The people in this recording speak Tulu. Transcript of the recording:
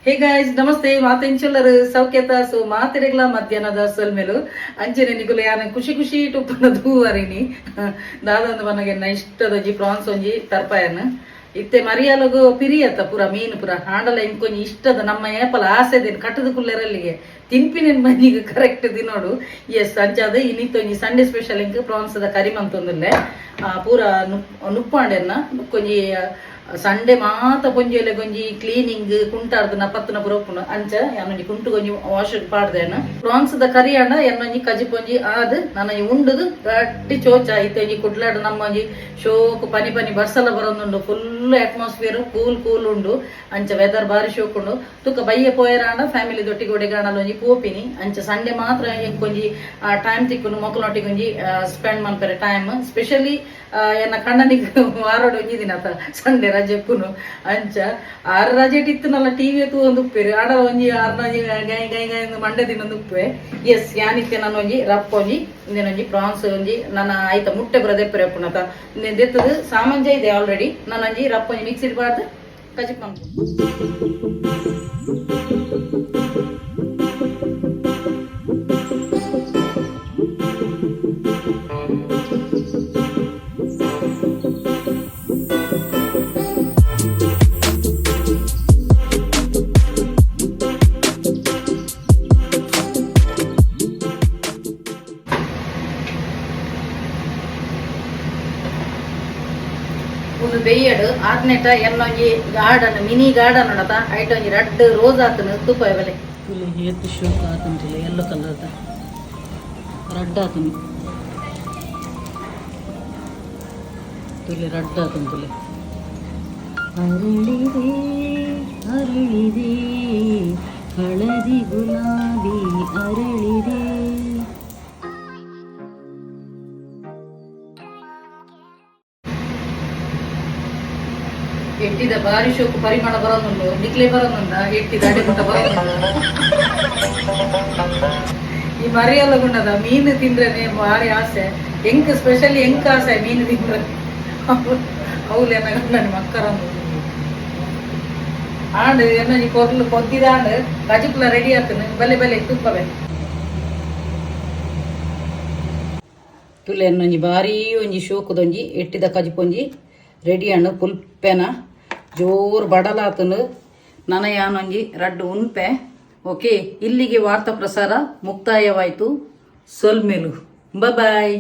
Hey guys, namaste. ಮಾತೆಂಚುಲ್ಲರು ಸೌಖ್ಯತ? ಸೊ ಮಾತೆರೆಗ್ಲ ಮಧ್ಯಾಹ್ನದ ಸೊಲ್ಮೆಲು. ಅಂಚನೆ ನಿಕುಲು ಯಾನ ಖುಷಿ ಖುಷಿ ಟುಪ್ಪನ ದೂವರಿನಿ. ದಾದಂದು ಮನಗೆ ಎನ್ನ ಇಷ್ಟದ ಒಂಜಿ ಪ್ರಾನ್ಸ್ ಒಂಜಿ ತರ್ಪಾಯನ್. ಇತ್ತೆ ಮರಿಯಾಲಗು ಪಿರಿಯತ್ತ ಪೂರ ಮೀನು ಪೂರ ಹಾಂಡಲ. ಇಂಕೊಂಜಿ ಇಷ್ಟದ ನಮ್ಮ ಏಪಲ ಆಸೆ ದೇನ್ ಕಟ್ಟದ ಕುಲ್ಲೆರಲ್ಲಿಗೆ ತಿನ್ಪಿನ ಮನಿಗೆ ಕರೆಕ್ಟ್ ದಿನೋಡು. ಎಸ್, ಅಂಚಾದ ಇನ್ನಿತ್ತೊಂಜಿ ಸಂಡೇ ಸ್ಪೆಷಲ್ ಇಂಕ್ ಪ್ರಾನ್ಸ್ದ ಕರಿ ಮಂತೊಂದುಲ್ಲೆ. ಪೂರ ನುಪ್ಪಾಂಡೆನ್ನ ಒಂಜಿ ಸಂಡೆ ಮಾತ ಪೊಂಜೆಲೆ ಒಂಜಿ ಕ್ಲೀನಿಂಗ್ ಕುಂಟಾರ್ದು ನಪತ್ತನ ಪೂರ ಉಪ್ಪುಂಡು. ಅಂಚ ಯಾನೊಂಜಿ ಕುಂಟು ಒಂಜಿ ವಾಶ್ ಪಾಡ್ದೇನ. ಪ್ರಾನ್ಸ್ ದ ಕರಿ ಆಂಡ ಎನ್ನೊಂಜಿ ಕಜಿಪೊಂಜಿ ಆದ್ ನನೊಂಜಿ ಉಂಡುದು ಗಟ್ಟಿ ಚೋಚ. ಇತ್ತೆ ಒಂಜಿ ಕುಡ್ಲಾಡ್ ನಮ್ಮ ಒಂಜಿ ಶೋಕು ಪನಿ ಪನಿ ಬರ್ಸಲ ಬರೊಂದುಂಡು. ಫುಲ್ ಅಟ್ಮಾಸ್ಫಿಯರ್ ಕೂಲ್ ಕೂಲ್ ಉಂಡು. ಅಂಚ ವೆದರ್ ಬಾರಿ ಶೋಕ್ ಉಂಡು. ತುಕ ಬಯ್ಯ ಪೋಯರಾಂಡ ಫ್ಯಾಮಿಲಿ ದೊಟ್ಟಿಗೆ ಒಡೆಗಾಣಲ ಒಂಜಿ ಪೋಪಿನಿ. ಅಂಚ ಸಂಡೆ ಮಾತ್ರ ಎಂಕೊಂಜಿ ಟೈಮ್ ತಿಕ್ಕುನು ಮೊಕಲೊಟ್ಟಿಗೆ ಒಂಜಿ ಸ್ಪೆಂಡ್ ಮನ್ಪೆರೆ ಟೈಮ್. ಸ್ಪೆಷಲಿ ಎನ್ನ ಕಣ್ಣನಿಗೆ ವಾರೋಡು ಒಂಜಿ ದಿನ ಸಂಡೆ ರಜೆ ಪುನು. ಅಂಚ ಆರು ರಜೆ ಇತ್ತನಲ್ಲ, ಟಿವಿ ತೂವೊಂದು ಉಪ್ಪೇರು ಆಡ ಒಂಜಿ ಆರ್ನ ಒಂಜಿ ಗಾಯ ಗಾಯ ಗಾಯ ಮಂಡೆ ದಿನೊಂದು ಉಪ್ಪೆ. ಎಸ್, ಯಾನಿತ್ತೆ ನಾನು ಒಂಜಿ ರಪ್ಪ ಒಂಜಿ ಇಂದೇನೊಂಜಿ ಪ್ರಾನ್ಸ್ ಒಂಜಿ ನನ್ನ ಆಯ್ತ ಮುಟ್ಟೆ ಬರದೆ ಪುನತ ದೆತ್ತದು ಸಾಮಾನ್ಯ ಇದೆ ಆಲ್ರೆಡಿ. ನಾನೊಂಜಿ ರಪ್ಪ ಒಂಜಿ ಮಿಕ್ಸಿಡ್ ಪಾಡ್ದು ಕಜಿಪ್ ಮನ್ಪು. ಒಂದು ಬೆಯ್ಯಡು ಆತ್ನೇಟ ಎಲ್ಲೊಂಜಿ ಗಾರ್ಡನ್, ಮಿನಿ ಗಾರ್ಡನ್ ಉಂಡತ. ಐಟ್ ಒಂಜಿ ರಡ್ಡ್ ರೋಸ್ ಆತನ ತೂಪ ಬಲೆ. ಏತ್ ಶೋಕ ಆತುಂಟಿಲ್ಲ. ಎಲ್ಲೋ ಕಲರ್ದ ರಡ್ಡ್ ಆತುಂಡು ತುಲೆ, ರಡ್ಡ್ ಆತುಂಟುಲೆ. ಅರಳಿದೆ ಅರಳಿದೆ, ಹಳದಿ ಗುಲಾಬಿ ಅರಳಿದೆ. ಎಟ್ಟಿದ ಬಾರಿ ಶೋಕು ಪರಿಮಳ ಬರೋದುಂಡು. ನಿಕ್ಲೆ ಬರೋದುಂಡ? ಎಟ್ಟಿದ ಅಡೆ ಪುಟ್ಟ ಬರೋದುಂಡು. ಈ ಮರಿಯಲ್ಲ ಗುಂಡದ ಮೀನು ತಿಂದ್ರೇನೆ ಭಾರಿ ಆಸೆ ಎಂಕ್. ಸ್ಪೆಷಲಿ ಎಂಕ್ ಆಸೆ ಮೀನು ತಿಂದ್ರೆ. ಅವ್ಲು ಎನ್ನ ಗಂಡನ ಮಕ್ಕರೊಂದು ಆಂಡ್ ಎನ್ನ ಕೊರ್ಲು ಕೊದ್ದಿದಾಂಡ್. ಕಜಿಪುಲ ರೆಡಿ ಆತನು. ಬಲೆ ಬಲೆ ತುಪ್ಪವೆ ತುಲೆ. ಎನ್ನೊಂಜಿ ಬಾರಿ ಒಂಜಿ ಶೋಕುದೊಂಜಿ ಎಟ್ಟಿದ ಕಜಿಪೊಂಜಿ ರೆಡಿ ಅಣ್ಣು. ಪುಲ್ಪೆನ ಜೋರು ಬಡಲಾತನು. ನನ ಯಾನೊಂಜಿ ರಡ್ಡು ಉನ್ಪೆ. ಓಕೆ, ಇಲ್ಲಿಗೆ ವಾರ್ತಾ ಪ್ರಸಾರ ಮುಕ್ತಾಯವಾಯಿತು. ಸೊಲ್ಮೆಲು, ಬಾಯ್.